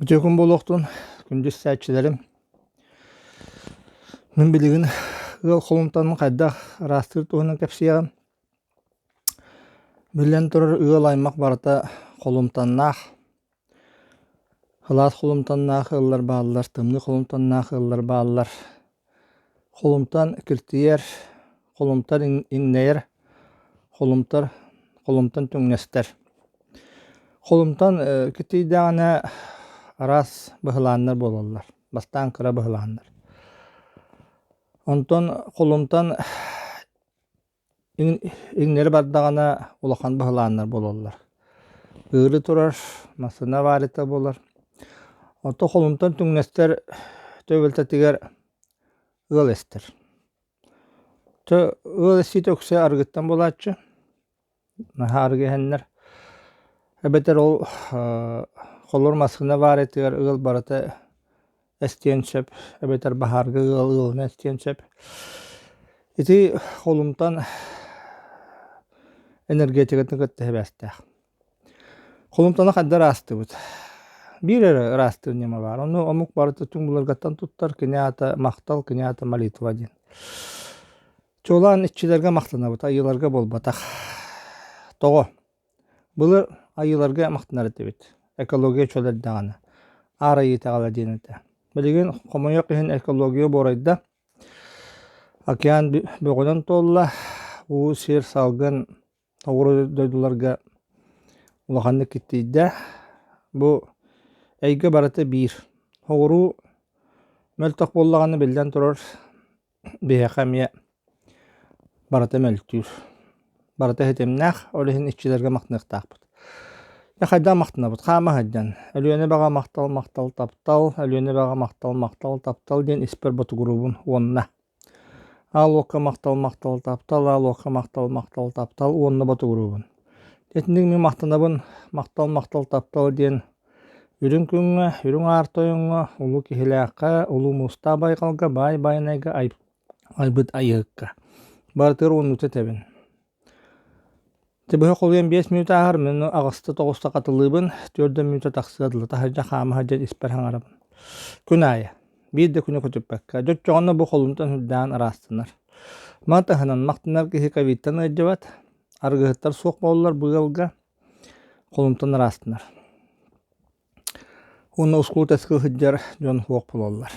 Үтүө күн буолуохтун, күндү истээччилэрим. Мин билигин ыал холумтанын хайдах ыраастыыр туһунан кэпсиэҕим. Биллэн турар, ыал аймах барыта холумтаннаах. Сылаас холумтаннаах ыаллар бааллар, тымныы холумтаннаах ыаллар бааллар. Холумтан киртийэр, холумтан иҥнэйэр, холумтар, холумтан түҥнэстэр. Холумтан киртийдэҕинэ араас быһылааннар буолаллар, бастаан кыра быһылааннар. Онтон холумтан Иҥнэри бардаҕына улахан быһылааннар буолаллар. Ыыры турар, массыына аварията буолар. Оттон холумтан түҥнэстэр түбэлтэтигэр ыал эстэр. Ыал эстиитэ үксэ арыгыттан буолааччы. Наһаа арыгы иһэннэр. Эбэтэр ол холобур массыына авариятыгар ыал барыта эстиэн сөп эбэтэр баһаарга ыал ыалынан эстиэн сөп. Ити холумтан энергетикатын кытта сибээстээх. Холумтаны хайдах ыраастыыбыт? Биир эрэ ыраастыыр ньыма баар. Ону омук барыта түҥ былыргаттан туттар, кини аата махтал, кини аата молитва диэн. Чуолаан иччилэргэ махтанабыт, айыыларга буолбатах. Тоҕо? Былыр айыыларга махтанар этибит, экология чөл эрдэҕинэ, аар айыы итэҕэлэ диэн этэ. Билигин хомойуох иһин экология буорайда, океан бөҕөнөн туолла, уу, сир, салгын тоҕуру дойдуларга улаханнык киттийдэ. Бу эйгэ барыта биир. Соҕуруу мөлтөх буоллаҕына биллэн турар Биһиэхэ эмиэ барыта мөлтүүр, барыта ситимнээх, ол иһин иччилэргэ махтаныахтаахпыт. Дьэ хайдах махтанабыт? Хаама сылдьан Өлүөнэ эбэҕэ махтал, махтал, таптал, Өлүөнэ эбэҕэ махтал, махтал, таптал диэн испэр ботугуруубун уонна Аал уокка махтал, махтал, таптал, аал уокка махтал, махтал, таптал уонна ботугуруубун. Итинник мин махтанабын, махтал, махтал, таптал диэн Үрүҥ күҥҥэ, үрүҥ аар тойоҥҥо, улуу киһилээххэ, улуу муустаах байҕалга, баай байанайга айбыт айыһыкка. Барытыгар уоннуута этэбин. Тыбыһа холуйан 5 мүнүүтэ ааһар, мин аҕыста-тоҕуста хатылыыбын, түөрт да мүнүүтэ тахсыа дылы таһырдьа хаама сылдьан испэр хаҥарабын. Күн аайы, биир да күнү көтүппэккэ, дьоччоҕуна бу холумтан сүрдээҕин ыраастанар. Маны таһынан махтанар киһи ковидтан ыалдьыбат, арыгыһыттар суох буоллар бу ыалга Холумтан ыраастанар. Уонна ускул-тэскил сылдьар дьон суох буолаллар.